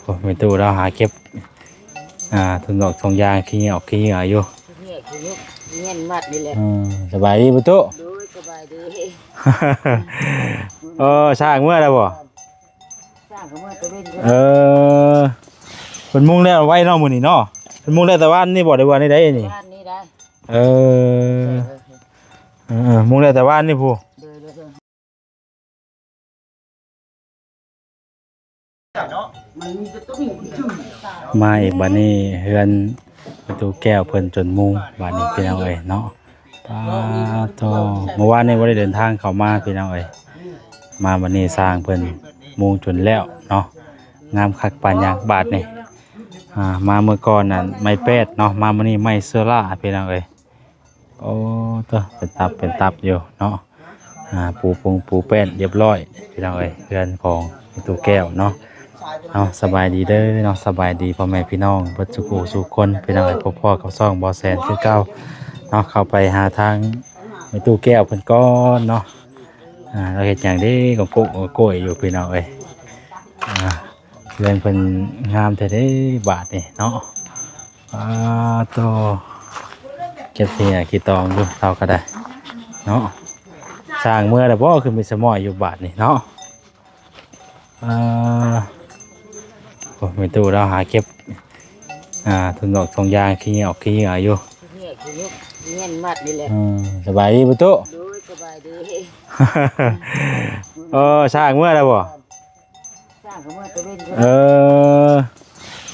ໂອ້ ແມ່ຕູ້ລາວຫາເກັບ ອ່າ ຖົ່ງຫຍ້ອກຖົ່ງຢາງ ຂີ້ເຫຍື້ອອອກຂີ້ເຫຍື້ອຢູ່. ເຫຍື້ອຂີ້ເຫຍື້ອມັດນີ້ແຫຼະ. ເອີ ສະບາຍດີແມ່ຕູ້? ໂດຍ ສະບາຍດີ. ເອີ ຊ່າງເມືອແລ້ວບໍ່? ຊ່າງກໍເມືອແຕ່ເວັນ. ເອີ ເພິ່ນມຸງແລ້ວໄວເນາະມື້ນີ້ເນາະ. ເພິ່ນມຸງແລ້ວແຕ່ວານນີ້ບໍ່ ຫຼືວ່າໃນໃດນີ້? ວານນີ້ໄດ໋. ເອີ ເອີ ເອີ ມຸງແລ້ວແຕ່ວານນີ້ພຸ້ນ. ໂດຍ ໂດຍ ໂດຍ. ມາອີກບາດນີ້ ເຮືອນປະຕູແກ້ວເພິ່ນຈົນມຸງບາດນີ້ ພີ່ນ້ອງເອີຍເນາະ. ປາໂທ້ ເມື່ອວານນີ້ບໍ່ໄດ້ເດີນທາງເຂົ້າມາ ພີ່ນ້ອງເອີຍ. ມາບາດນີ້ຊ່າງເພິ່ນມຸງຈົນແລ້ວເນາະ. ງາມຄັກປານຫຍັງບາດນີ້. ອ່າ ມາເມື່ອກ່ອນນັ້ນໄມ້ແປດເນາະ ມາມື້ນີ້ໄມ້ເຊື້ອລາ ພີ່ນ້ອງເອີຍ. ໂອ້ ໂທ້ ເປັນຕັບເປັນຕັບຢູ່ເນາະ. ອ່າ ປູປົງປູແປ້ນຮຽບຮ້ອຍ ພີ່ນ້ອງເອີຍ ເຮືອນຂອງແມ່ຕູ້ແກ້ວເນາະ. ເອົາ ສະບາຍດີເດີເນາະ ສະບາຍດີພໍ່ແມ່ພີ່ນ້ອງເບິດສູ່ຜູ້ສູ່ຄົນ ພີ່ນ້ອງເອີຍ. ພົບພໍ້ກັບຊ່ອງບໍ່ແສນຄືເກົ່າເນາະ. ເຂົ້າໄປຫາທາງແມ່ຕູ້ແກ້ວເພິ່ນກ່ອນເນາະ. ອ່າ ລາວເຮັດຫຍັງເດ້ ກະໂກະກະໂກຍຢູ່ ພີ່ນ້ອງເອີຍ. ອ່າ ເຮືອນເພິ່ນງາມແທ້ເດ້ບາດນີ້ເນາະ. ປາໂທ້ ເກັບຂີ້ເຫຍື້ອຂີ້ຕອງຢູ່ ເຮົາກໍໄດ້ເນາະ. ຊ່າງເມືອແລ້ວບໍ່ ຄືມີສະໝ້ອຍຢູ່ບາດນີ້ເນາະ. ອ່າ ໂອ້ ແມ່ຕູ້ລາວຫາເກັບ ອ່າ ຖົ່ງຫຍ້ອກຖົ່ງຢາງ ຂີ້ເຫຍື້ອອອກຂີ້ເຫຍື້ອຢູ່. ເຫຍື້ອຂີ້ເຫຍື້ອມັດນີ້ແຫຼະ. ເອີ ສະບາຍດີແມ່ຕູ້? ໂດຍ ສະບາຍດີ. ເອີ ຊ່າງເມືອແລ້ວບໍ່? ຊ່າງກໍເມືອແຕ່ເວັນ. ເອີ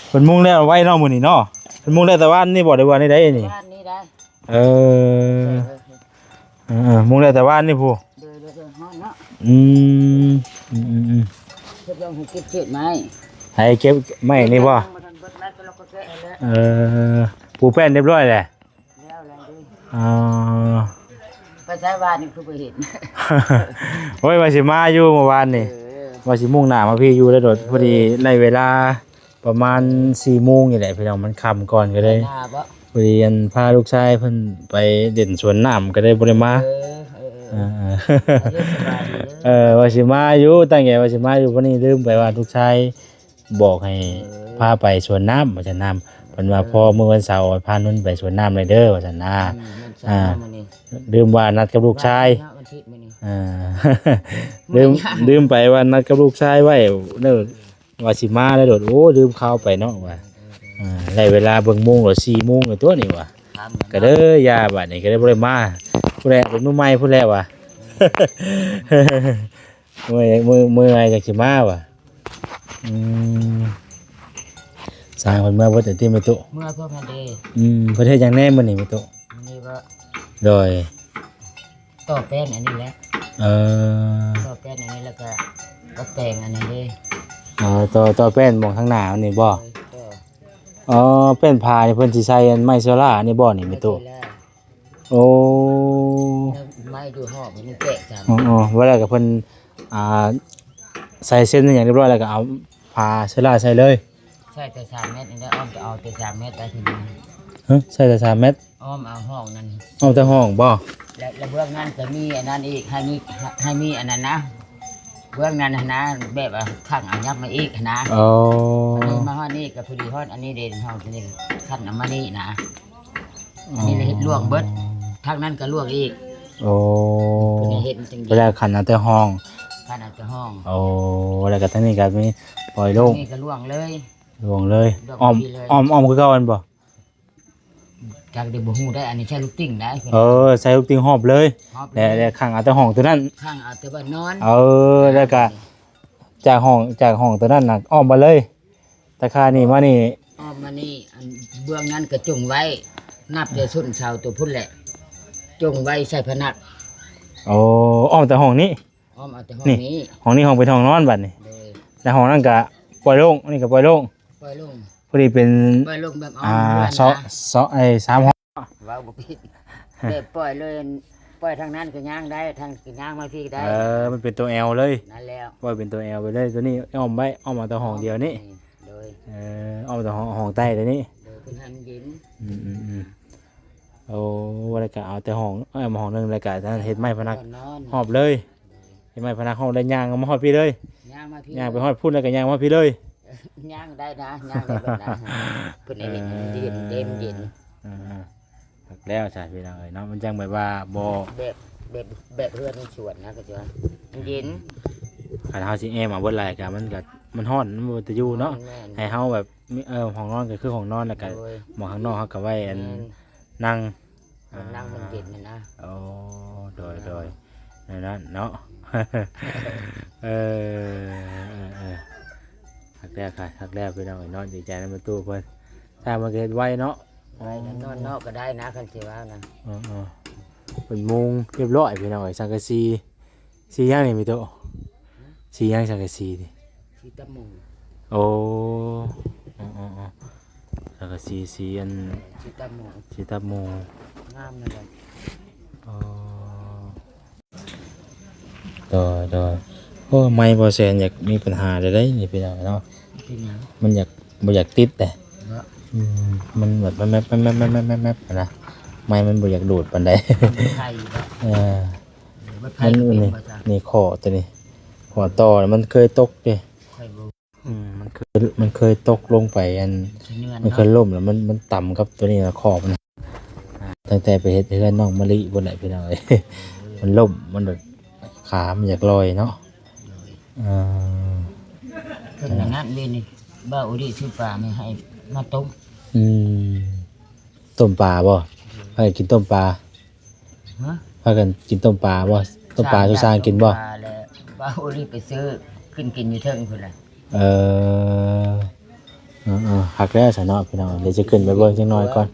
ເພິ່ນມຸງແລ້ວໄວເນາະມື້ນີ້ເນາະ. ເພິ່ນມຸງແລ້ວແຕ່ວານນີ້ບໍ່ ຫຼືວ່າໃນໃດນີ້? ວານນີ້ໄດ໋. ເອີ ເອີ ເອີ ມຸງແລ້ວແຕ່ວານນີ້ພຸ້ນ. ໂດຍ ໂດຍ ໂດຍ ຮ້ອນເນາະ. ອືມ ອືມ ອືມ ອືມ. ເພິ່ນລອງໃຫ້ເກັບເສດໄມ້ ໃຫ້ເກັບໄມ້ນີ້ບໍ່? ບໍ່ທັນເບິດໄມ້ກໍລອກກໍແກະແລ້ວ. ເອີ ປູແປ້ນຮຽບຮ້ອຍແລ້ວ? ແລ້ວແລ້ວເດ້. ອໍ ໄປໃສວານນີ້ຄືບໍ່ເຫັນ? ໂອ້ຍ ວ່າຊິມາຢູ່ເມື່ອວານນີ້. ເອີ ວ່າຊິມຸ່ງໜ້າມາພີ້ຢູ່ແລ້ວໂດດ ພໍດີໄລ່ເວລາປະມານສີ່ໂມງນີ້ແຫຼະ ພີ່ນ້ອງ ມັນຄ່ຳກ່ອນກໍເລີຍ. ໄປນາບໍ່? ພໍດີອັນພາລູກຊາຍເພິ່ນໄປຫຼິ້ນສວນນ້ຳ ກໍເລີຍບໍ່ໄດ້ມາ. ເອີ ເອີ ເອີ ເອີ ເອີ ສະບາຍດີເດີ. ເອີ ວ່າຊິມາຢູ່ ຕັ້ງໃຈວ່າຊິມາຢູ່ ພໍດີລືມໄປວ່າລູກຊາຍ ບອກໃຫ້ ເອີ ພາໄປສວນນ້ຳວ່າຊັ້ນນະ. ເພິ່ນວ່າ ເອີ ພໍມື້ວັນເສົາພານຸນໄປສວນນ້ຳເລີຍເດີວ່າຊັ້ນນະ. ອືມ ວັນເສົາ ອ່າ ມື້ນີ້ ລືມວ່ານັດກັບລູກຊາຍ. ວັນອາທິດມື້ນີ້. ອ່າ ລືມ ລືມໄປວ່ານັດກັບລູກຊາຍໄວ້ເດີ ວ່າຊິມາແລ້ວໂດດ. ໂອ້ ລືມຂ່າວໄປເນາະວ່າ. ເອີ ເອີ ເອີ ອ່າ ໄດ້ເວລາເບິ່ງໂມງແລ້ວ ສີ່ໂມງແລ້ວຕົວະນີ້ວ່າ. ກໍເລີຍຢ່າ ບາດນີ້ກໍເລີຍບໍ່ໄດ້ມາ. ຜູ້ໃດເປັນມື້ໃໝ່ຜູ້ແລະວ່າ. ເມື່ອຍ ເມື່ອຍ ເມື່ອຍຈັກຊິມາວ່າ. ອືມ ຊ່າງເພິ່ນເມືອເບິດແລ້ວຕິແມ່ຕູ້? ເມືອພວກຫັ້ນເດ້. ອືມ ເພິ່ນເຮັດຫຍັງແດ່ມື້ນີ້ແມ່ຕູ້? ມື້ນີ້ບໍ່? ໂດຍ ຕໍ່ແປ້ນອັນນີ້ແຫຼະ. ເອີ ຕໍ່ແປ້ນອັນນີ້ ແລ້ວກໍ ກໍແປງອັນນັ້ນເດ້. ອໍ ຕໍ່ ຕໍ່ແປ້ນໝ່ອງທາງໜ້າອັນນີ້ບໍ່? ໂດຍ ຕໍ່. ອໍ ແປ້ນຜ້ານີ້ເພິ່ນຊິໃສ່ອັນໄມ້ໂຊລາອັນນີ້ບໍ່ນີ້ແມ່ຕູ້? ໄມ້ໂຊລາ. ໂອ້ ແລ້ວໄມ້ຢູ່ຮອບໃຫ້ມັນແຕກຊ້ຳ. ອໍ ອໍ ວ່າແລ້ວກໍເພິ່ນ ອ່າ ໃສ່ເຊັນຫຍັງຮຽບຮ້ອຍແລ້ວກໍເອົາຜ້າເຊື້ອລາໃສ່ເລີຍ. ໃສ່ແຕ່ສາມແມັດນີ້ແຫຼະ ອ້ອມ ກໍເອົາແຕ່ສາມແມັດໄປທີນີ້. ຮະ ໃສ່ແຕ່ສາມແມັດ? ອ້ອມເອົາຫ້ອງນັ້ນ. ອ້ອມແຕ່ຫ້ອງບໍ່? ແລະ ແລະເບື້ອງນັ້ນກໍມີອັນນັ້ນອີກ ໃຫ້ມີ ໃຫ້ມີອັນນັ້ນນະ ເບື້ອງນັ້ນຫັ້ນນະ ແບບວ່າຂັງເອົາຫຍັບມາອີກຫັ້ນນະ. ອໍ ອັນນີ້ມາຮອດນີ້ກໍພໍດີຮອດອັນນີ້ເດ້ ຫ້ອງຕົວນີ້ຂັງເອົາມານີ້ນະ. ອັນນີ້ລະເຮັດລ່ວງເບິດ. ອໍ ທາງນັ້ນກໍລ່ວງອີກ. ໂອ້ ເພິ່ນໃຫ້ເຮັດຈັ່ງຊີ້. ແລ້ວຂັງເອົາແຕ່ຫ້ອງ. ຂັງເອົາແຕ່ຫ້ອງ. ໂອ້ ແລ້ວກໍທາງນີ້ກໍມີປ່ອຍໂລ່ງ. ນີ້ກໍລ່ວງເລີຍ. ລ່ວງເລີຍ. ອ້ອມ ອ້ອມ ອ້ອມຄືເກົ່າແມ່ນບໍ່? ຈັກໄດ້ບໍ່ຮູ້ໄດ໋ ອັນນີ້ໃຊ້ລູກຕິ່ງໄດ໋. ເອີ ໃຊ້ລູກຕິ່ງຮອບເລີຍ. ຮອບເລີຍ. ແລ້ວ ແລ້ວຂັງເອົາແຕ່ຫ້ອງຕົວນັ້ນ. ຂັງເອົາແຕ່ບ່ອນນອນ. ເອີ ແລ້ວກໍຈາກຫ້ອງ ຈາກຫ້ອງຕົວນັ້ນນະ ອ້ອມມາເລີຍ. ຕາຂ້ານີ້ມານີ້ ອ້ອມມານີ້ ອັນເບື້ອງນັ້ນກໍຈົ່ງໄວ້ ນັບແຕ່ສົ້ນເສົາຕົວພຸ້ນແຫຼະ ຈົ່ງໄວ້ໃສ່ພະນັກ. ໂອ້ ອ້ອມແຕ່ຫ້ອງນີ້. ອ້ອມເອົາແຕ່ຫ້ອງນີ້ ນີ້ ຫ້ອງນີ້ຫ້ອງເປັນຫ້ອງນອນບັດນີ້. ໂດຍ. ແລ້ວຫ້ອງນັ້ນກໍປ່ອຍໂລ່ງ ນີ້ກໍປ່ອຍໂລ່ງ. ປ່ອຍໂລ່ງ. ພໍດີເປັນ ປ່ອຍໂລ່ງແບບອ້ອມ ອ່າ ເຮືອນນະ ເຊາະ ເຊາະ ໄອ້ ສາມຫ້ອງ. ເວົ້າບໍ່ຜິດ ແບບປ່ອຍເລີຍ ປ່ອຍທາງນັ້ນກໍຍ່າງໄດ້ ທາງ ກໍຍ່າງມາພີ້ກໍໄດ້. ເອີ ມັນເປັນຕົວແອວເລີຍ. ນັ້ນແຫຼະ ປ່ອຍເປັນຕົວແອວໄປເລີຍ. ຕົວນີ້ອ້ອມໄວ້ ອ້ອມເອົາແຕ່ຫ້ອງດຽວນີ້. ໂດຍ. ເອີ ອ້ອມແຕ່ຫ້ອງ ຫ້ອງໃຕ້ຕົວນີ້. ໂດຍ ເພື່ອໃຫ້ມັນເຢັນ. ອືມ ອືມ ອືມ. ໂອ້ ວ່າແລ້ວກໍເອົາແຕ່ຫ້ອງ ເອີ ມາຫ້ອງໜຶ່ງ ແລ້ວກໍເຮັດໄມ້ພະນັກ ນອນ ຮອບເລີຍ. ເຮັດໄມ້ພະນັກຮອບ ແລ້ວຍ່າງມາຮອດພີ້ເລີຍ. ຍ່າງມາພີ້ ຍ່າງໄປຮອດພຸ້ນ ແລ້ວກໍຍ່າງມາພີ້ເລີຍ. ຍ່າງໄດ້ນະ ຍ່າງໄດ້ເບິດນະ ເພິ່ນໄດ້ເຫັນ ເອີ ເຢັນ ເຢັນ ເຢັນ ເອີ ເອີ ຄັກແລ້ວຊະພີ່ນ້ອງເອີຍເນາະ ມັນຈັ່ງແບບວ່າບໍ່ ແບບ ແບບ ແບບເຮືອນໃນສວນນະ ກໍຈະວ່າມັນເຢັນ ຄັນເຮົາຊິແອ້ມເອົາເບິດຫຼາຍກໍມັນກໍ ມັນຮ້ອນ ມັນບໍ່ຕະຢູ່ເນາະ ແມ່ນໆ ໃຫ້ເຮົາແບບມີ ເອີ ຫ້ອງນອນກໍຄືຫ້ອງນອນ ແລ້ວກໍ ໂດຍ ໝອງຂ້າງນອກເຮົາກໍໄວ້ອັນ ແມ່ນ ນັ່ງ ມັນນັ່ງມັນເຢັນຫັ້ນນະ ໂອ້ ໂດຍ ໂດຍ ແນວນັ້ນເນາະ ເອີ ເອີ ເອີ ຄັກແລ້ວ ຄັກ ຄັກແລ້ວພີ່ນ້ອງເອີຍເນາະ ດີໃຈນຳແມ່ຕູ້ເພິ່ນ ຊ່າງມັນກໍເຮັດໄວເນາະ ໄວນະ ນອນນອກກໍໄດ້ນະ ຄັນຊິວ່ານະ ເອີ ເອີ ເປັນມຸງຮຽບຮ້ອຍພີ່ນ້ອງເອີຍ ສັງກະສີ ສີຫຍັງນີ້ແມ່ຕູ້? ສີຫຍັງສັງກະສີນີ້? ສີຕາໝູ. ໂອ້ ອໍໆໆ ສັງກະສີສີອັນ ສີຕາໝູ ສີຕາໝູ ງາມນັ້ນແຫຼະ. ອໍ ໂດຍໆ ໂອ້ ໄມບໍ່ແຊນຢາກມີປັນຫາແລ້ວເດ້ນີ້ພີ່ນ້ອງເນາະ ເປັນຫຍັງ? ມັນຢາກ ບໍ່ຢາກຕິດເດ້ ເນາະ ອືມ ມັນແບບແມັບໆໆໆໆນະ ໄມມັນບໍ່ຢາກດູດປານໃດ ມັນໄຄເນາະ ເອີ ເອີ ມັນໄຄເປັນບໍ່ຈະ ນີ້ ນີ້ຂໍ້ຕົວນີ້ ຂໍ້ຕໍ່ມັນເຄີຍຕົກເດ້ ຂ້ອຍບໍ່ ອືມ ມັນເຄີຍ ມັນເຄີຍຕົກລົງໄປ ອັນ ມັນເຄີຍລົ້ມແລ້ວ ມັນ ມັນຕຳກັບຕົວນີ້ແລ້ວ ຂໍ້ມັນ ຕັ້ງແຕ່ໄປເຮັດເຮືອນນ້ອງມະລິພຸ້ນແຫຼະພີ່ນ້ອງເອີຍ ມັນລົ້ມ ມັນແບບ ຂາມັນຢາກລອຍເນາະ ໂດຍ ເອີ ເພິ່ນນັ້ນນັ້ນເວນີ້ ບ່າວອຸລິຊື້ປາມາໃຫ້ມາຕົ້ມ ອືມ ຕົ້ມປາບໍ່? ໂດຍ ໃຫ້ກິນຕົ້ມປາ ຮະ? ພາກັນກິນຕົ້ມປາບໍ່? ຕົ້ມປາ ຊ່າງ ສູ່ຊ່າງກິນບໍ່? ບໍ່າອຸລິໄປຊື້ຂຶ້ນກິນຢູ່ເທິງພຸ້ນລະ ເອີ ເອີໆ ຄັກແລ້ວຊະເນາະພີ່ນ້ອງ ດຽວຈະຂຶ້ນໄປເບິ່ງຈັກໜ້ອຍກ່ອນ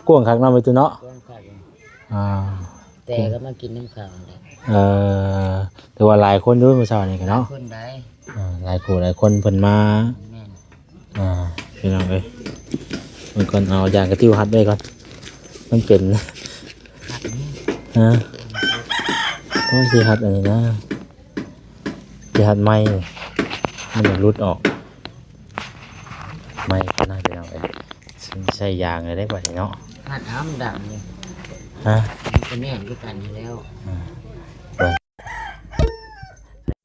ກວ້າງຄັກເນາະ ແມ່ຕູ້ເນາະ ກວ້າງຄັກ ອ່າ ແຕ່ກໍມາກິນນຳເຂົາແຫຼະ ເອີ ຖືວ່າຫຼາຍຄົນຢູ່ມື້ເຊົ້ານີ້ກໍເນາະ ຫຼາຍຄົນໃດ ເອີ ຫຼາຍຜູ້ຫຼາຍຄົນເພິ່ນມາ ແມ່ນ ອ່າ ພີ່ນ້ອງເອີຍ ເບິ່ງກ່ອນ ເອົາຢາງກະຕິວຮັດໄວ້ກ່ອນ ມັນເປັນ ຮັດນີ້ ຮະ ໂອ້ຍ ຊິຮັດອັນນີ້ນະ ຊິຮັດໄມ້ ມັນຢາກຫຼຸດອອກ ໄມ້ນະ ພີ່ນ້ອງເອີຍ ຊິໃຊ້ຢາງເລີຍເດ້ບາດນີ້ເນາະ ຮັດຫາມັນດັງນີ້ ຮະ ມັນກໍແໜ້ນຄືກັນຢູ່ແລ້ວ ອ່າ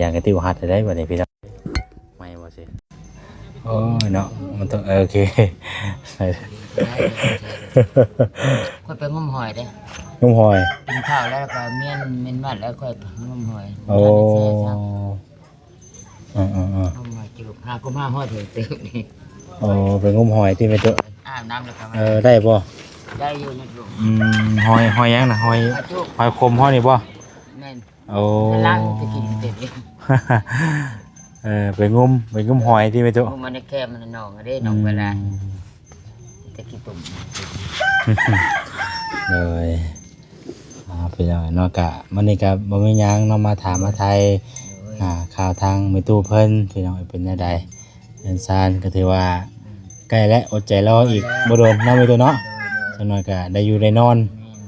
ຢາງກະຕິວຮັດໄດ້ບາດນີ້ພີ່ນ້ອງ ໄໝບໍ່ຊິ ໂອ້ຍເນາະ ມັນຕ້ອງ ເອີ ໂອເຄ ຂ້ອຍໄປງົມຫອຍເດ້ ງົມຫອຍ ກິນເຂົ້າແລ້ວກໍມ້ຽນ ມ້ຽນມາດແລ້ວ ຂ້ອຍໄປງົມຫອຍ ໂອ້ ບໍ່ທັນໄດ້ແຊ່ຊ້ຳ ເອີໆໆ ງົມຫອຍ ເຈີ ຫາກໍມາຮອດເຖິງຕື່ມນີ້ ໂອ້ ໄປງົມຫອຍຕິແມ່ຕູ້ ອາບນ້ຳແລ້ວກໍມາ ເອີ ໄດ້ບໍ່? ໄດ້ຢູ່ນະລູກ ອືມ ຫອຍ ຫອຍຫຍັງນະ? ຫອຍ ຫອຍໂຈກ ຫອຍຂົມເຮົານີ້ບໍ່? ແມ່ນ ໂອ້ ໄປລ້າງຕະກີ້ເຕັມ ເອີ ໄປງົມ ໄປງົມຫອຍຕິແມ່ຕູ້ ງົມມາໃນແຄມມັນໜອງເດ້ ໜອງເວລາ ອືມ ຕະກີ້ຕຸ່ມ ໂດຍ ອ່າ ພີ່ນ້ອງເນາະ ກະມື້ນີ້ກະບໍ່ມີຫຍັງເນາະ ມາຖາມມາໄຖ່ ໂດຍ ອ່າ ຂ່າວທາງແມ່ຕູ້ເພິ່ນ ພີ່ນ້ອງເປັນແນວໃດ ເຮືອນຊານກໍຖືວ່າ ອືມ ໃກ້ແລ້ວ ອົດໃຈລໍອີກບໍ່ດົນເນາະແມ່ຕູ້ເນາະ ໂດຍໆ ຈັກໜ້ອຍກໍໄດ້ຢູ່ໄດ້ນອນ ແມ່ນ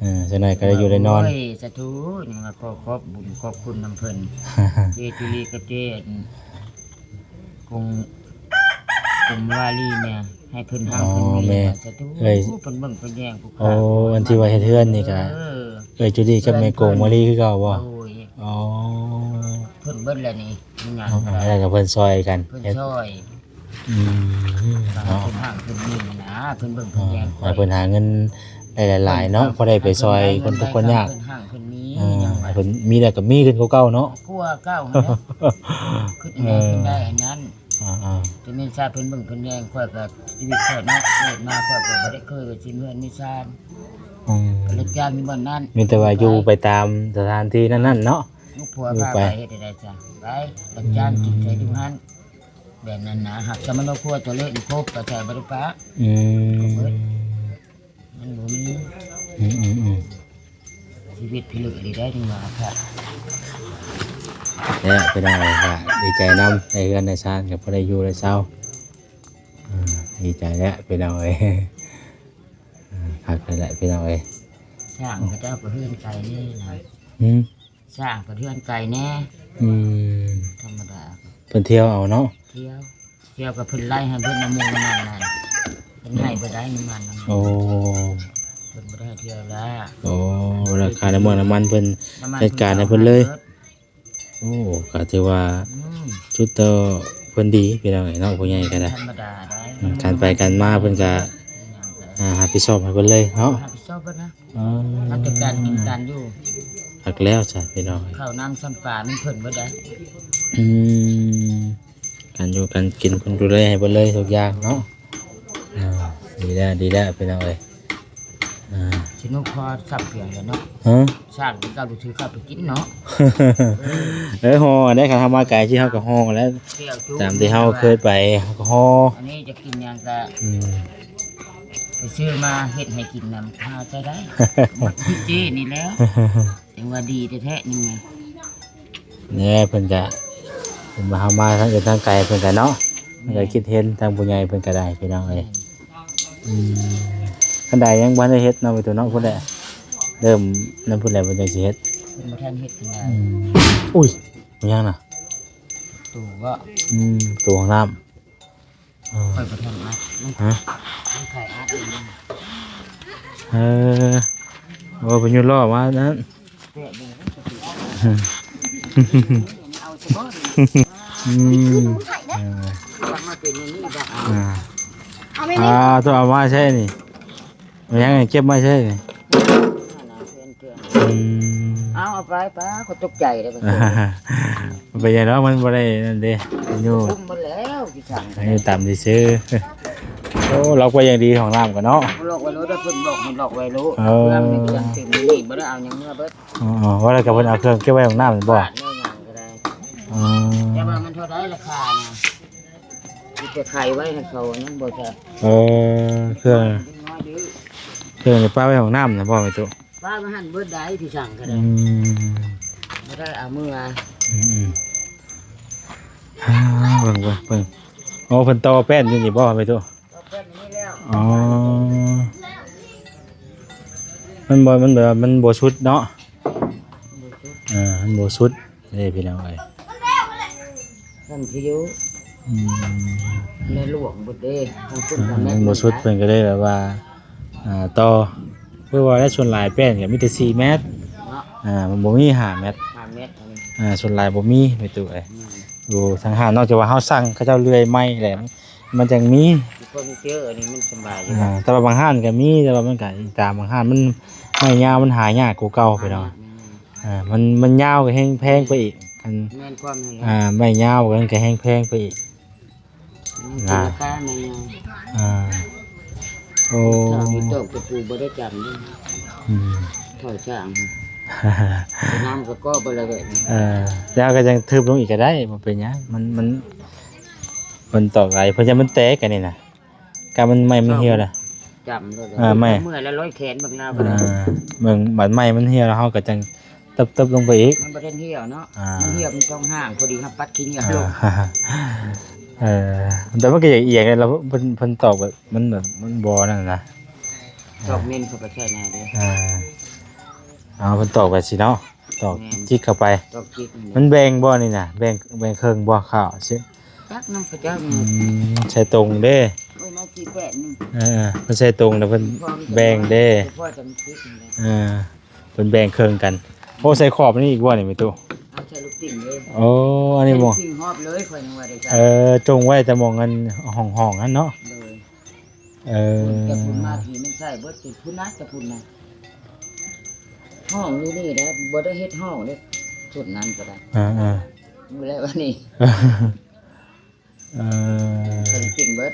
ເອີ ຈັກໜ້ອຍກໍໄດ້ຢູ່ໄດ້ນອນ ໂອ້ຍ ສາທຸ ຍັງວ່າຂໍຂອບບຸນຂອບຄຸນນຳເພິ່ນ ເຈຈຸລີກັບເຈ ອັນ ກົງ ກົງວາລີແດ່ ໃຫ້ເພິ່ນຮັ່ງເພິ່ນມີ ສາທຸ ເພິ່ນເບິ່ງເພິ່ນແຍງຜູ້ຂ້າ ໂອ້ ອັນທີ່ວ່າເຮັດເຮືອນນີ້ກະ ເອີ ເອື້ອຍຈູດີກັບແມ່ກົງວາລີຄືເກົ່າບໍ່? ໂດຍ ອໍ ເພິ່ນເບິດແລ້ວນີ້ ມີຫຍັງກໍໄດ້ ແລ້ວກໍເພິ່ນຊ່ອຍກັນ ເພິ່ນຊ່ອຍ ອືມ ເນາະ ເພິ່ນຮັ່ງເພິ່ນມີນະ ເພິ່ນເບິ່ງເພິ່ນແຍງ ໃຫ້ເພິ່ນຫາເງິນໄດ້ຫຼາຍໆເນາະ ພໍໄດ້ໄປຊ່ອຍຄົນທຸກຄົນຍາກ ເພິ່ນຮັ່ງເພິ່ນມີ ເອີ ເພິ່ນມີແລ້ວກໍມີຂຶ້ນກວ່າເກົ່າເນາະ ກວ່າເກົ່າຫັ້ນແຫຼະ ຄິດອັນໃດເພິ່ນໄດ້ອັນນັ້ນ ອ່າໆ ຈະແມ່ນຊາດເພິ່ນເບິ່ງເພິ່ນແຍງ ຂ້ອຍກໍຊີວິດຂ້ອຍເນາະ ເກີດມາຂ້ອຍກໍບໍ່ໄດ້ເຄີຍວ່າຊິເຮືອນມີຊານ ອືມ ກໍຮັບຈ້າງຢູ່ບ່ອນນັ້ນ ມີແຕ່ວ່າຢູ່ໄປຕາມສະຖານທີ່ນັ້ນໆເນາະ ລູກຜົວພາໄປເຮັດໃດໆ ຈ້າ ໄປຮັບຈ້າງກິນໃສ່ຢູ່ຫັ້ນ ແບບນັ້ນນະ ຮັກສະມະໂນຄົວຕົວເລກຢູ່ຄົບກໍໃສ່ບໍ່ໄດ້ປະ ອືມ ມັນບໍ່ມີ ອືມໆໆ ຊີວິດພິລຶກດີໄດ້ ເຖິງວ່າ ແລ້ວພີ່ນ້ອງເອີຍ ກໍດີໃຈນຳ ໄດ້ເຮືອນໄດ້ຊານ ກໍພໍໄດ້ຢູ່ໄດ້ເຊົາ ອືມ ດີໃຈແລ້ວພີ່ນ້ອງເອີຍ ເອີ ຄັກແລ້ວແຫຼະພີ່ນ້ອງເອີຍ ຊ່າງເຂົາເຈົ້າກໍເຮືອນໄກແນ່ນະ ຫື ສ້າງເພິ່ນເຮືອນໄກແດ່ ອືມ ທຳມະດາ ເພິ່ນທ່ຽວເອົາເນາະ ທ່ຽວ ທ່ຽວກໍເພິ່ນໄລ່ໃຫ້ເບິດນ້ຳມັນນັ້ນ ເພິ່ນໃຫ້ບໍ່ໄດ້ນ້ຳມັນນັ້ນ ໂອ້ ເພິ່ນບໍ່ໄດ້ໃຫ້ທ່ຽວລະ ໂອ້ ລາຄານ້ຳມັນ ນ້ຳມັນເພິ່ນ ນ້ຳມັນ ຈັດການໃຫ້ເພິ່ນເລີຍ ເພິ່ນເອົາໃຫ້ເບິດ ໂອ້ ກໍຖືວ່າ ອືມ ສຸດຕໍ່ ເພິ່ນດີພີ່ນ້ອງເອີຍເນາະ ຜູ້ໃຫຍ່ກໍໄດ້ ທຳມະດາໄດ້ ອືມ ການໄປການມາເພິ່ນກໍ ອ່າ ຮັບຜິດຊອບໃຫ້ເພິ່ນເລີຍເນາະ ຮັບຜິດຊອບເບິດນະ ເອີ ຮັບແຕ່ການກິນການຢູ່ ຄັກແລ້ວຊະພີ່ນ້ອງ ເຂົ້ານ້ຳຊຳປາມີເພິ່ນເບິດໄດ໋ ອືມ ການຢູ່ການກິນເພິ່ນດູແລໃຫ້ເບິດເລີຍທຸກຢ່າງເນາະ ອ່າ ດີແລ້ວ ດີແລ້ວພີ່ນ້ອງເອີຍ ອ່າ ຊິນຸພໍສັບພຽງແລ້ວເນາະ ຮະ ສ້າງເປັນເກົ່າຖືເຂົ້າໄປກິນເນາະ ເອີ ຫໍ່ໄດ້ ຄັນເຮົາມາໄກຊິເຮົາກໍຫໍ່ແລ້ວ ຕາມທີ່ເຮົາເຄີຍໄປເຮົາກໍຫໍ່ ອັນນີ້ຈະກິນຫຍັງກໍ ອືມ ໄປຊື້ມາເຮັດໃຫ້ກິນນຳ ຫາໃຊ້ໄດ້ ໝົດທີ່ເຈ້ນີ້ແລ້ວ ຈັ່ງວ່າດີແທ້ໆ ນີ້ ແນ່ ເພິ່ນກະ ເພິ່ນວ່າເຮົາມາທາງອື່ນທາງໄກເພິ່ນກະເນາະ ເພິ່ນກະຄິດເຫັນ ທາງຜູ້ໃຫຍ່ເພິ່ນກະໄດ້ພີ່ນ້ອງເອີຍ ອືມ ຄັນໃດຍັງບໍ່ທັນໄດ້ເຮັດເນາະ ໄປໂຕເນາະ ພຸ້ນແຫຼະ ເລີ່ມນຳພຸ້ນແຫຼະ ເພິ່ນຈັ່ງຊິເຮັດ ເພິ່ນບໍ່ທັນເຮັດເປັນໄງ ອືມ ອຸ້ຍ ແມ່ນຫຍັງນະ ຕູ້ບໍ່ ອືມ ຕູ້ຫ້ອງນ້ຳ ຂ້ອຍບໍ່ທັນອັດ ຮະ ມັນໄປອັດເອງ ເອີ ໂອ້ ເພິ່ນຢູ່ລໍ້ມານັ້ນ ແປະເບິ່ງ ເອົາຊະບໍ່ ອືມ ເອີ ມາເປັນຢ່າງນີ້ບາດ ອ່າ ເອົາແມ່ ອ່າ ຕ້ອງເອົາມາໃຊ້ນີ້ ເອົາຫຍັງເກັບມາໃຊ້ນີ້ ອືມ ເອົາ ເອົາໄປ ປ້າ ຂ້ອຍຕົກໃຈເດ້ ເປັນຫຍັງດອກ ມັນບໍ່ໄດ້ນັ້ນເດ້ ຢູ່ ຄຸມໝົດແລ້ວ ຊິສັ່ງ ໃຫ້ຕາມທີ່ຊື້ ໂອ້ ລັອກໄວ້ຢ່າງດີ ຫ້ອງນ້ຳກໍເນາະ ລັອກໄວ້ໂລດ ເພິ່ນບອກໃຫ້ລັອກໄວ້ໂລດ ເອີ ເພື່ອມັນຍັງເຕັມນີ້ ບໍ່ໄດ້ເອົາຫຍັງເມືອເບິດ ອໍ ວ່າແລ້ວກໍເພິ່ນເອົາເຄື່ອງເກັບໄວ້ຫ້ອງນ້ຳແມ່ນບໍ່ ບາດແນວຫຍັງກໍໄດ້ ອໍ ແຕ່ວ່າມັນເທົ່າໃດລາຄານະ ຊິໄປຂາຍໄວ້ໃຫ້ເຂົາ ຍັງບໍ່ຈັກ ເອີ ເຄື່ອງ ເຄື່ອງນີ້ປະໄວ້ຫ້ອງນ້ຳນະບໍ່ແມ່ຕູ້ ປະໄວ້ຫັ້ນເບິດໄດ໋ ທີ່ສັ່ງກໍໄດ້ ອືມ ບໍ່ໄດ້ເອົາເມືອ ອືມໆ ອ່າ ເບິ່ງ ເບິ່ງ ເບິ່ງ ໂອ້ ເພິ່ນຕໍ່ແປ້ນຢູ່ນີ້ບໍ່ແມ່ຕູ້ ຕໍ່ແປ້ນຢູ່ນີ້ແລ້ວ ອໍ ມັນບໍ່ ມັນແບບວ່າມັນບໍ່ສຸດເນາະ ບໍ່ສຸດ ອ່າ ມັນບໍ່ສຸດເດ້ພີ່ນ້ອງເອີຍ ມັນຄືຢູ່ ອືມ ໃນຫຼວງເບິດເດ້ ທາງພຸ້ນກໍແມ່ນ ມັນບໍ່ສຸດ ເພິ່ນກໍເລີຍແບບວ່າ ອ່າ ຕໍ່ ຄືວ່າແລ້ວ ສ່ວນຫຼາຍແປ້ນກໍມີແຕ່ສີ່ແມັດ ເນາະ ອ່າ ມັນບໍ່ມີຫ້າແມັດ ຫ້າແມັດ ອ່າ ສ່ວນຫຼາຍບໍ່ມີ ແມ່ຕູ້ເອີຍ ອືມ ຢູ່ທາງຮ້ານ ນອກຈາກວ່າເຮົາສັ່ງເຂົາເຈົ້າເລື່ອຍໃໝ່ແຫຼະ ມັນຈັ່ງມີ ເຟີນິເຈີ ອັນນີ້ມັນສະບາຍຢູ່ ອ່າ ແຕ່ວ່າບາງຮ້ານກໍມີ ແຕ່ວ່າມັນກໍອີງຕາມບາງຮ້ານ ມັນໄມ້ຍາວມັນຫາຍາກກວ່າເກົ່າ ພີ່ນ້ອງ ອ່າ ມັນ ມັນຍາວກໍແຮງແພງໄປອີກ ຄັນ ແມ່ນຄວາມນັ້ນແຫຼະ ອ່າ ໄມ້ຍາວກໍແຮງແພງໄປອີກ ມັນຂຶ້ນລາຄາແມ່ນຫຍັງ ອ່າ ໂອ້ ເຖົ້ານີ້ຕອກຕະປູບໍ່ໄດ້ຈຳເດ້ ອືມ ເຖົ້າຊ່າງ ນ້ຳກໍກໍໄປແລ້ວແບບນີ້ ເອີ ແລ້ວກໍຍັງທຶບລົງອີກກໍໄດ້ ບໍ່ເປັນຫຍັງ ມັນ ມັນ ມັນຕອກຫຼາຍ ເພິ່ນຢ້ານມັນແຕກ ອັນນີ້ນະ ກະມັນໄມ້ມັນຫ່ຽວລະ ຈຳໂລດ ເອີ ໄມ້ ເມື່ອຍລະຮ້ອຍແຂນເບິ່ງລາວກໍໄດ້ ອ່າ ເບິ່ງບາດໄມ້ມັນຫ່ຽວລະ ເຮົາກໍຈັ່ງ ຕຶບໆລົງໄປອີກ ມັນບໍ່ທັນຫ່ຽວເນາະ ອ່າ ມັນຫ່ຽວເປັນຊ່ອງຫ່າງ ພໍດີເຮົາປັດຂີ້ເຫຍື້ອລົງ ອ່າ ເອີ ແຕ່ມັນກໍຢາກອຽງແຫຼະ ແລ້ວເພິ່ນ ເພິ່ນຕອກແບບ ມັນແບບ ມັນບໍ່ນັ້ນນະ ຕອກເມັນເຂົ້າໄປໃສ່ແດ່ເດ້ ອ່າ ເອົາ ເພິ່ນຕອກແບບຊີ້ເນາະ ຕອກ ແມ່ນ ຈິກເຂົ້າໄປ ຕອກຈິກນີ້ແຫຼະ ມັນແບ່ງບໍ່ນີ້ນະ ແບ່ງ ແບ່ງເຄິ່ງບໍ່ ຂ້າວຊິ ຈັກນຳຂະເຈົ້າ ອືມ ໃສ່ຕົງເດ້ ໂອ້ຍ ມາສີ່ແປດໜຶ່ງ ເອີ ເພິ່ນໃສ່ຕົງແລ້ວເພິ່ນແບ່ງເດ້ ພໍຈະມີສິດນີ້ແຫຼະ ເອີ ເພິ່ນແບ່ງເຄິ່ງກັນ ໂອ້ ໃສ່ຂອບນີ້ອີກບໍ່ນີ້ແມ່ຕູ້ ເອົາໃສ່ລູກປິງເດ້ ໂອ້ ອັນນີ້ບໍ່ ໃສ່ລູກປິງຮອບເລີຍ ຂ້ອຍຍັງວ່າໄດ້ໃສ່ ເອີ ຈົ່ງໄວ້ແຕ່ໝ່ອງອັນຫ້ອງໆນັ້ນເນາະ ໂດຍ ເອີ ພຸ້ນແຕ່ພຸ້ນມາທີ່ມັນໃສ່ເບິດ ຈຸດພຸ້ນນະ ແຕ່ພຸ້ນນະ ຫ້ອງຢູ່ນີ້ແຫຼະ ບໍ່ໄດ້ເຮັດຫ້ອງເດ້ ຈຸດນັ້ນກໍໄດ້ ອ່າໆ ຢູ່ແລ້ວອັນນີ້ ເອີ ໃສ່ລູກປິງເບິດ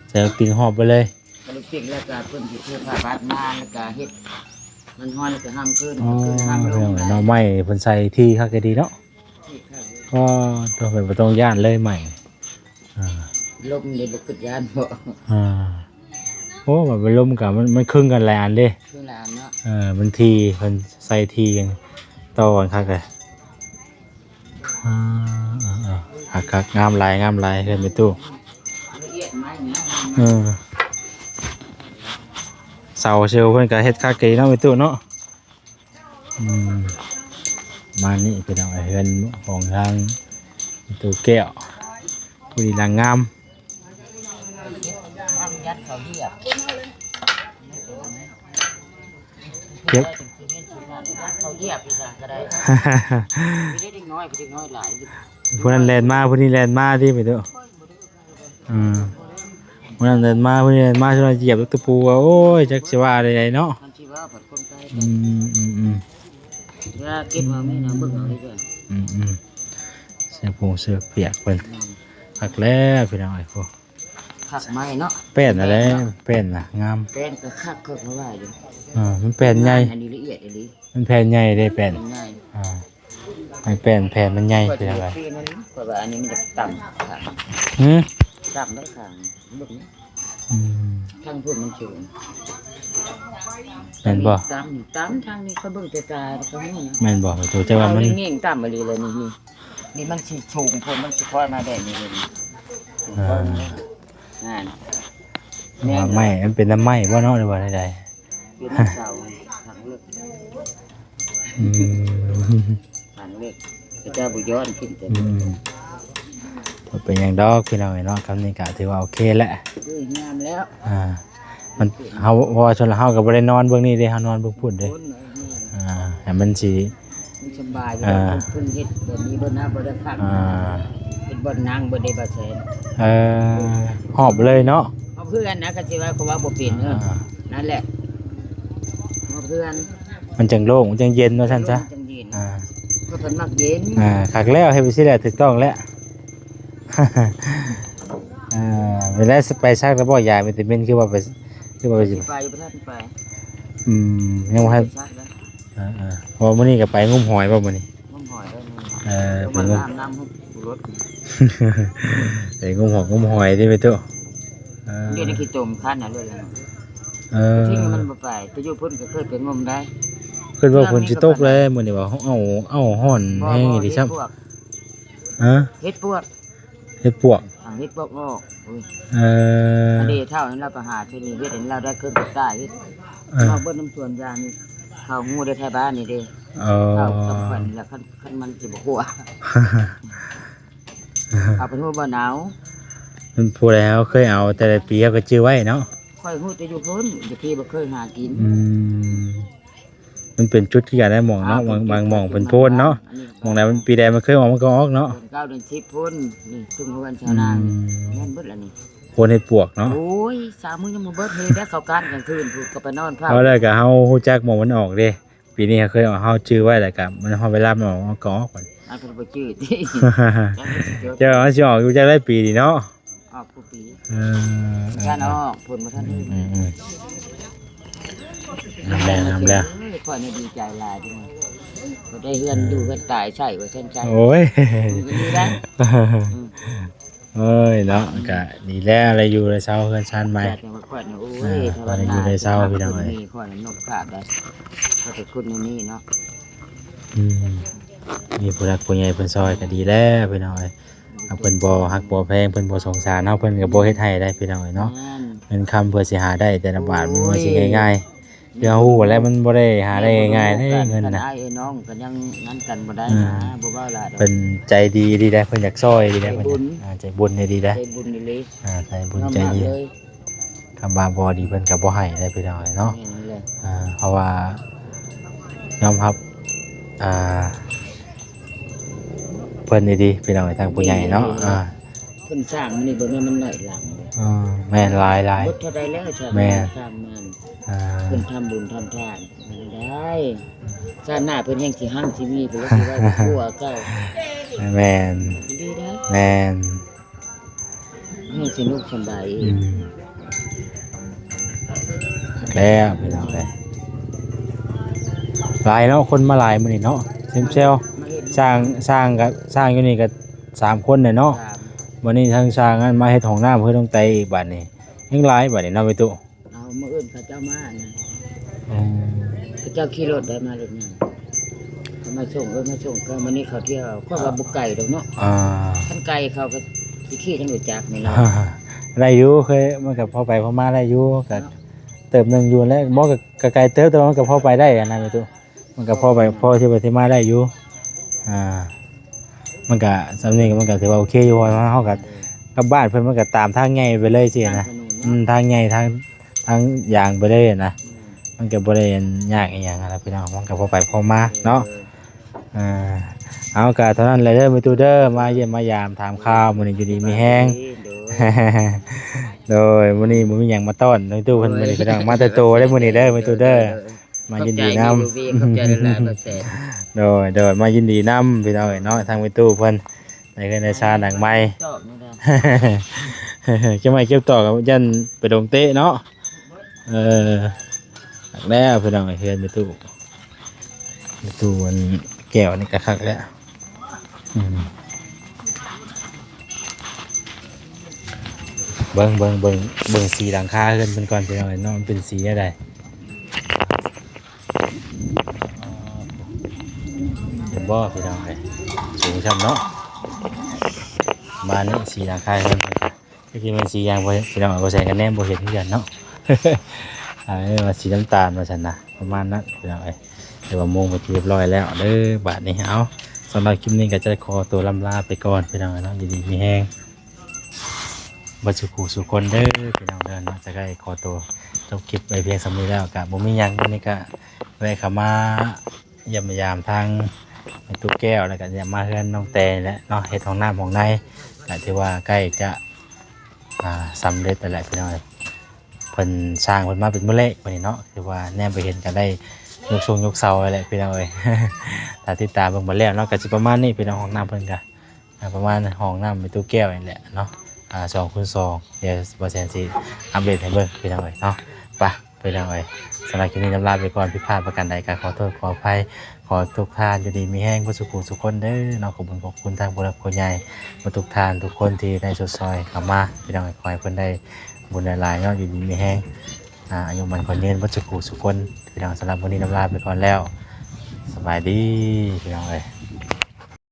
ໃສ່ລູກປິງຮອບໄປເລີຍ ໃສ່ລູກປິງແລ້ວກໍເພິ່ນຊິເທຜ້າບາດມາ ແລ້ວກໍເຮັດ ມັນຮ້ອນແລ້ວກໍຫ້າມຂຶ້ນ ອໍ ຂຶ້ນຫ້າມລົງ ເນາະ ໄມ້ເພິ່ນໃສ່ທີ່ຄັກແຕ່ດີເນາະ ທີ່ຄັກ ອໍ ໂຕ ແບບບໍ່ຕ້ອງຢ້ານເລີຍໄມ້ ອ່າ ລົມນີ້ບໍ່ຄິດຢ້ານບໍ່ ອ່າ ໂອ້ ແບບລົມກໍມັນ ມັນຄຶງກັນຫຼາຍອັນເດ້ ຄືຫຼາຍອັນເນາະ ເອີ ມັນທີ່ ເພິ່ນໃສ່ທີ່ກັນ ຕໍ່ກັນຄັກເລີຍ ອ່າ ອ່າ ອ່າ ຄັກໆ ງາມຫຼາຍ ງາມຫຼາຍ ເຮືອນແມ່ຕູ້ ລະອຽດໄມ້ນີ້ ເອີ ເສົາເຊວເພິ່ນກໍເຮັດຄັກເລີຍເນາະ ແມ່ຕູ້ເນາະ ອືມ ປະມານນີ້ພີ່ນ້ອງ ເຮືອນຂອງທາງແມ່ຕູ້ແກ້ວ ຜູ້ດີຫຼັງງາມ ເຮັດທາງຍັດເຂົາຮຽບ ເກັບ ເຂົາຮຽບອີກຫຍັງກໍໄດ້ ມີເດັກນ້ອຍ ເດັກນ້ອຍຫຼາຍຢູ່ ຜູ້ນັ້ນແລ່ນມາ ຜູ້ນີ້ແລ່ນມາຕິ ໄປເດີ້. ອືມ ຜູ້ນັ້ນແລ່ນມາ ຜູ້ນີ້ແລ່ນມາ ຈະມາຢຽບຕະປູ ໂອ້ຍ ຈັກຊິວ່າແນວໃດເນາະ. ມັນຊິວ່າພັດຄົນໄທ ອືມ ອືມ ອືມ ເວລາເກັບມາມີຫຍັງເບິ່ງເອົາເລີຍ. ອືມ ອືມ ເສື້ອຜົງເສື້ອປຽກເພິ່ນ ອືມ ຄັກແລ້ວພີ່ນ້ອງເອີຍ. ໂອ້ ຄັກໄມ້ເນາະ ແປ້ນຫັ້ນແຫຼະ ແປ້ນນະງາມ ແປ້ນກໍຄັກ ຂ້ອຍກໍວ່າຢູ່. ເອີ ມັນແປ້ນໃຫຍ່ ອັນນີ້ລະອຽດອີ່ຫຼີ ມັນແຜ່ນໃຫຍ່ເດ້ແປ້ນ ແຜ່ນໃຫຍ່ ອ່າ ໃຫ້ແປ້ນແຜ່ນມັນໃຫຍ່ ຂ້ອຍຊິເຮັດ ເປັນຈັ່ງໃດ ປີມັນ ຂ້ອຍວ່າອັນນີ້ມັນຈະຕ່ຳຂ້າງ ຫື ຕ່ຳໄດ້ຂ້າງ ເບິ່ງ ອືມ ທາງພຸ້ນມັນສູງ ແມ່ນບໍ່ ຕ່ຳ ຕ່ຳ ທາງນີ້ຂ້ອຍເບິ່ງແຕ່ຕາກໍຮູ້ນະ ແມ່ນບໍ່ ໂຕ ແຕ່ວ່າມັນ ເອົານີ້ຍິ່ງຕ່ຳອີ່ຫຼີເລີຍນີ້ ນີ້ ນີ້ມັນຊິສູງ ເພິ່ນມັນຊິຄ່ອຍມາແບບນີ້ເລີຍນີ້ ອ່າ ນັ້ນ ແມ່ນ ວ່າໄມ້ ມັນເປັນນ້ຳໄມ້ບໍ່ເນາະ ຫຼືວ່າໃດໆ ຢູ່ນຳເສົາ ທາງເລິກ ອືມ ທາງເລິກ ເຂົາເຈົ້າບໍ່ຍ້ອນຂຶ້ນແຕ່ ອືມ ບໍ່ເປັນຫຍັງດອກພີ່ນ້ອງເອີຍເນາະ ຄຳນີ້ກະຖືວ່າໂອເຄແຫຼະ ເອີຍ ງາມແລ້ວ ອ່າ ມັນ ເຮົາ ເພາະວ່າສ່ວນເຮົາກໍບໍ່ໄດ້ນອນເບື້ອງນີ້ເດ້ ເຮົານອນເບື້ອງພຸ້ນເດ້ ພຸ້ນ ອ່າ ໃຫ້ມັນຊິ ມັນສະບາຍ ອ່າ ເພິ່ນເຮັດແບບນີ້ເບິດນະ ບໍ່ໄດ້ພັກ ອ່າ ເຮັດບ່ອນນັ່ງເບິດເດ້ ບ່າວແສນ ເອີ ຮອບເລີຍເນາະ ຮອບເຮືອນນະ ຄັນຊິວ່າ ເຂົາເວົ້າບໍ່ເປັນ ເອີ ອ່າ ນັ້ນແຫຼະ ຮອບເຮືອນ ມັນຈັ່ງໂລ່ງ ມັນຈັ່ງເຢັນວ່າຊັ້ນຊະ ໂລ່ງ ມັນຈັ່ງເຢັນ ອ່າ ເພິ່ນມັກເຢັນ ອ່າ ຄັກແລ້ວ ເຮັດໄປຊີ້ແຫຼະ ຖືກຕ້ອງແລ້ວ ເອີ ເວລາໄປສັກແລ້ວບໍ່ ຢາວິຕາມິນ ຄືວ່າໄປ ຄືວ່າໄປ ຊິໄປ ບໍ່ທັນໄປ ອືມ ຍັງບໍ່ທັນ ເອີໆ ເພາະວ່າມື້ນີ້ກໍໄປງມຫອຍບໍ່ມື້ນີ້ ງມຫອຍ ເອີ ເອີ ໄປງມ ອາບນ້ຳລົດ ໄປງມຫອຍ ງມຫອຍຕິແມ່ຕູ້ ເອີ ດຽວນີ້ຂີ້ຕົມຄັນນະເລີຍ ເອີ ທີ່ມັນບໍ່ໄປ ໄປຢູ່ພຸ້ນກໍເຄີຍໄປງມໄດ້ ຄິດວ່າຝົນຊິຕົກແລ້ວມື້ນີ້ວ່າ ເອົາ ເອົາ ຮ້ອນແຮງອີ່ຫຼີຊ້ຳ ຮະ ເຫັດປວກ ເຫັດປວກ ອ່າ ເຫັດປວກອອກ ໂອ້ຍ ເອີ ອັນນີ້ເຖົ້ານັ້ນລາວໄປຫາທີ່ນີ້ ເຮັດໃຫ້ລາວໄດ້ເຄື່ອງກະຕ່າຍ ເຮັດ ເອີ ມາເບິດນຳສວນຢາງນີ້ ເຂົາຮູ້ໄດ້ໄທບ້ານນີ້ເດ້ ເອີ ເຖົ້າສຳຄັນລະ ຄັນ ຄັນມັນຊິບໍ່ຂົ້ວ ເອົາໄປຮູ້ບໍ່ໜາວ ມັນຜູ້ໃດເຮົາເຄີຍເອົາແຕ່ລະປີ ເຮົາກໍຈື່ໄວ້ເນາະ ຂ້ອຍຮູ້ແຕ່ຢູ່ພຸ້ນ ຢູ່ພີ້ບໍ່ເຄີຍຫາກິນ ອືມ ມັນເປັນຈຸດຄືກັນໄດ໋ ໝ່ອງເນາະ ບາງ ບາງໝ່ອງເປັນໂພນເນາະ ໝ່ອງໃດມັນປີໃດມັນເຄີຍອອກ ມັນກໍອອກເນາະ ເດືອນເກົ້າເດືອນສິບພຸ້ນ ນີ້ເທິງເຮືອນຊາວນາ ອືມ ແມ່ນເບິດລະນີ້ ໂພນເຫັດປວກເນາະ ໂອ້ຍ ສາມມື້ຍັງບໍ່ເບິດ ເຮັດແລ້ວເຂົ້າການກາງຄືນພຸ້ນ ກໍໄປນອນເຝົ້າ ເອົາແລ້ວກໍເຮົາຮູ້ຈັກໝ່ອງມັນອອກເດ້ ປີນີ້ເຮົາເຄີຍອອກ ເຮົາຈື່ໄວ້ ແລ້ວກໍມັນຮອດເວລາມັນອອກ ມັນກໍອອກບັດ ອັນເພິ່ນບໍ່ຈື່ຕິ ເຈົ້າ ມັນຊິອອກຢູ່ຈັກຫຼາຍປີນີ້ເນາະ ອອກຄູ່ປີ ເອີ ທ່ານອອກ ເພິ່ນບໍ່ທັນ ອືມໆ ງາມແລ້ວ ງາມແລ້ວ ເອີຍ ຂ້ອຍນີ້ດີໃຈຫຼາຍເດ້ ບໍ່ໄດ້ເຮືອນ ເອີ ຢູ່ເຮືອນຕາຍໃຊ້ວ່າຊັ້ນຊະ ໂອ້ຍ ດີໄດ໋ ອືມ ເອີຍເນາະ ກະດີແລ້ວ ໄດ້ຢູ່ໄດ້ເຊົາເຮືອນຊານໃໝ່ ແຕ່ວ່າຂ້ອຍນີ້ ໂອ້ຍ ອ່າ ພາວະນາ ໄດ້ຢູ່ໄດ້ເຊົາພີ່ນ້ອງເອີຍ ຂ້ອຍນີ້ນົກຂາບໄດ້ ເຂົາໄປຂຸດໃນນີ້ເນາະ ອືມ ມີຜູ້ຫຼັກຜູ້ໃຫຍ່ເພິ່ນຊ່ອຍກໍດີແລ້ວພີ່ນ້ອງເອີຍ ຖ້າເພິ່ນບໍ່ຮັກບໍ່ແພງ ເພິ່ນບໍ່ສົງສານເຮົາ ເພິ່ນກໍບໍ່ເຮັດໃຫ້ໄດ້ພີ່ນ້ອງເອີຍເນາະ ແມ່ນ ເງິນຄຳເພື່ອຊິຫາໄດ້ແຕ່ລະບາດ ໂອ້ຍ ມັນບໍ່ຊິງ່າຍໆ ເຮົາຮູ້ແລ້ວມັນບໍ່ໄດ້ຫາໄດ້ງ່າຍໆເດ້ເງິນນະ ອ້າຍເອີຍນ້ອງກໍຍັງນັ້ນກັນບໍ່ໄດ້ນະ ອືມ ບໍ່ເວົ້າຫຼາຍດອກ ເພິ່ນໃຈດີດີໃດ໋ ເພິ່ນຢາກຊ່ອຍດີໃດ໋ ໃຈບຸນ ເພິ່ນ ອ່າ ໃຈບຸນດີໃດ໋ ໃຈບຸນອີ່ຫຼີ ອ່າ ໃຈບຸນໃຈດີ ຍອມຮັບເລີຍ ຄຳວ່າບໍ່ດີເພິ່ນກໍບໍ່ໃຫ້ໄດ້ພີ່ນ້ອງເອີຍເນາະ ແມ່ນແຫຼະ ອ່າ ເພາະວ່າຍອມຮັບ ອ່າ ເພິ່ນດີໆ ພີ່ນ້ອງເອີຍ ທາງຜູ້ໃຫຍ່ເນາະ ດີໆ ອ່າ ເພິ່ນສ້າງມື້ນີ້ບໍ່ແມ່ນມັນໜ້ອຍຫຼັງເດ້ ອ່າ ແມ່ນຫຼາຍໆ ເບິດເທົ່າໃດແລ້ວ ແມ່ນ ສ້າງມາ ອ່າ ເພິ່ນທຳບຸນທຳທານ ໄດ້ ຊາດໜ້າເພິ່ນແຮ່ງຊິຮັ່ງຊິມີ ເພິ່ນຊິໄດ້ກວ່າເກົ່າ ແມ່ນ ດີເດ້ ແມ່ນ ແຮ່ງສະໜຸກສະບາຍອີກ ອືມ ແລ້ວພີ່ນ້ອງເອີຍ ຫຼາຍເນາະ ຄົນມາຫຼາຍມື້ນີ້ເນາະ ເຊມເຊວ ມາເຮັດ ຊ່າງ ຊ່າງກໍ ຊ່າງຢູ່ນີ້ກໍສາມຄົນແຫຼະເນາະ ສາມ ບັດນີ້ທາງຊ່າງນັ້ນມາເຮັດຫ້ອງນ້ຳເພື່ອຕ້ອງໄຕອີກ ບັດນີ້ແຮ່ງຫຼາຍ ບັດນີ້ເນາະ ແມ່ຕູ້ ເອົາ ມື້ອື່ນເຂົາເຈົ້າມານະ ອືມ ເຂົາເຈົ້າຂີ່ລົດໄດ້ ມາລົດຍາງ ເຂົາມາສົ່ງ ເອີ ມາສົ່ງ ກໍມື້ນີ້ເຂົາທ່ຽວ ຂ້ອຍວ່າບໍ່ໄກດອກເນາະ ອ່າ ຄັນໄກເຂົາກໍຊິຂີ່ທາງລົດຈັກນີ້ລະ ໄດ້ຢູ່ ເຄີຍ ມັນກໍພໍໄປພໍມາໄດ້ຢູ່ ກໍ ເນາະ ເຕີບໜຶ່ງຢູ່ແຫຼະ ບໍ່ ກໍ ກໍໄກເຕີບ ແຕ່ວ່າມັນກໍພໍໄປໄດ້ຫັ້ນນະ ແມ່ຕູ້ ມັນກໍພໍໄປ ພໍທີ່ໄປທີ່ມາໄດ້ຢູ່ ອ່າ ມັນກໍ ສ່ຳນີ້ມັນກໍຖືວ່າໂອເຄຢູ່ ເພາະວ່າເຮົາກໍ ກັບບ້ານເພິ່ນມັນກໍຕາມທາງໃຫຍ່ໄປເລີຍຊີ້ນະ ຕາມຖະໜົນນ ອືມ ທາງໃຫຍ່ ທາງ ທາງຢາງໄປເລີຍນະ ອືມ ມັນກໍບໍ່ໄດ້ຍາກອີ່ຫຍັງນະພີ່ນ້ອງ ມັນກໍພໍໄປພໍມາເນາະ ເອີ ເອີ ເອົາ ເອົາກະເທົ່ານັ້ນແຫຼະເດີແມ່ຕູ້ເດີ ມາຢ້ຽມມາຢາມຖາມຂ່າວ ມື້ນີ້ຢູ່ດີມີແຮງ. ໂດຍ ມື້ນີ້ບໍ່ມີຫຍັງມາຕ້ອນແມ່ຕູ້ເພິ່ນ ມື້ນີ້ພີ່ນ້ອງ ມາແຕ່ໂຕເດີມື້ນີ້ເດີແມ່ຕູ້ເດີ. ມາຍິນດີນຳ ຂອບໃຈ ຂອບໃຈຫຼາຍໆ ຂອບໃຈ. ໂດຍ ໂດຍ ມາຍິນດີນຳພີ່ນ້ອງເອີຍເນາະ ທາງແມ່ຕູ້ເພິ່ນໄດ້ເຮືອນໄດ້ຊານຫຼັງໃໝ່. ເກັບໄມ້ເກັບຕອກ ຢ້ານໄປດົງເຕະເນາະ. ເອີ ຄັກແລ້ວພີ່ນ້ອງເອີຍ ເຮືອນແມ່ຕູ້ ແມ່ຕູ້ອັນແກ້ວນີ້ກະຄັກແລ້ວ. ອືມ ເບິ່ງ ເບິ່ງ ເບິ່ງ ເບິ່ງສີຫຼັງຄາເຮືອນເພິ່ນກ່ອນພີ່ນ້ອງເອີຍເນາະ ມັນເປັນສີແນວໃດ. ເຫັນບໍ່ພີ່ນ້ອງເອີຍ ສູງຊ່ຳເນາະ ປະມານນີ້ ສີຫຼັງຄາເຮືອນເພິ່ນກະ ຈັກຊິແມ່ນສີຫຍັງ ພີ່ນ້ອງ ບໍ່ແສງກະແນມບໍ່ເຫັນຄືກັນເນາະ. ເອີ ວ່າສີນ້ຳຕານວ່າຊັ້ນນະ ປະມານນັ້ນພີ່ນ້ອງເອີຍ. ແຕ່ວ່າມຸງເປັນທີ່ຮຽບຮ້ອຍແລ້ວເດີບາດນີ້. ເອົາ ສຳລັບຄລິບນີ້ກະຈະຂໍຕົວລ່ຳລາໄປກ່ອນພີ່ນ້ອງເອີຍເນາະ ຢູ່ດີມີແຮງ ເບິດສູ່ຄູ່ສູ່ຄົນເດີພີ່ນ້ອງເດີເນາະ. ຈະໄດ້ຂໍຕົວຈົບຄລິບໄວ້ພຽງສ່ຳນີ້ແລ້ວ ກະບໍ່ມີຫຍັງ ມື້ນີ້ກະແວະເຂົ້າມາຢ້ຽມມາຢາມທາງແມ່ຕູ້ແກ້ວ ແລ້ວກະຢາກມາເຮືອນນ້ອງແຕນີ້ແຫຼະເນາະ ເຮັດຫ້ອງນ້ຳຫ້ອງໃນ ກະຖືວ່າໃກ້ຈະ ອ່າ ສຳເລັດແລ້ວແຫຼະພີ່ນ້ອງເອີຍ. ເພິ່ນ ຊ່າງເພິ່ນມາເປັນມື້ແລກມື້ນີ້ເນາະ ຄືວ່າແນມໄປເຫັນກະໄດ້ຍົກຊົງຍົກເສົາແຫຼະພີ່ນ້ອງເອີຍ. ຖ້າຕິດຕາມເບິ່ງມາແລ້ວເນາະ ກະຊິປະມານນີ້ພີ່ນ້ອງ ຫ້ອງນ້ຳເພິ່ນກະ ອ່າ ປະມານຫ້ອງນ້ຳແມ່ຕູ້ແກ້ວນີ້ແຫຼະເນາະ ອ່າ ສອງຄູນສອງ. ດຽວບ່າວແສນຊິອັບເດດໃຫ້ເບິ່ງພີ່ນ້ອງເອີຍເນາະ. ໄປພີ່ນ້ອງເອີຍ ສຳລັບຄລິບນີ້ລ່ຳລາໄປກ່ອນ ຜິດພາດປະການໃດກະຂໍໂທດຂໍອະໄພ. ຂໍໃຫ້ທຸກທ່ານຢູ່ດີມີແຮງເບິດສູ່ຄູ່ສູ່ຄົນເດີເນາະ. ຂອບຄຸນຂອບຄຸນທາງຜູ້ຫຼັກຜູ້ໃຫຍ່ ທຸກໆທ່ານທຸກຄົນທີ່ໄດ້ຊົດຊ່ອຍເຂົ້າມາພີ່ນ້ອງເອີຍ ຂໍໃຫ້ເພິ່ນໄດ້ບຸນຫຼາຍໆເນາະ ຢູ່ດີມີແຮງ ອາຍຸໝັ້ນຂວັນຍືນເບິດສູ່ຄູ່ສູ່ຄົນພີ່ນ້ອງ. ສຳລັບມື້ນີ້ລ່ຳລາໄປກ່ອນແລ້ວ ສະບາຍດີພີ່ນ້ອງເອີຍ.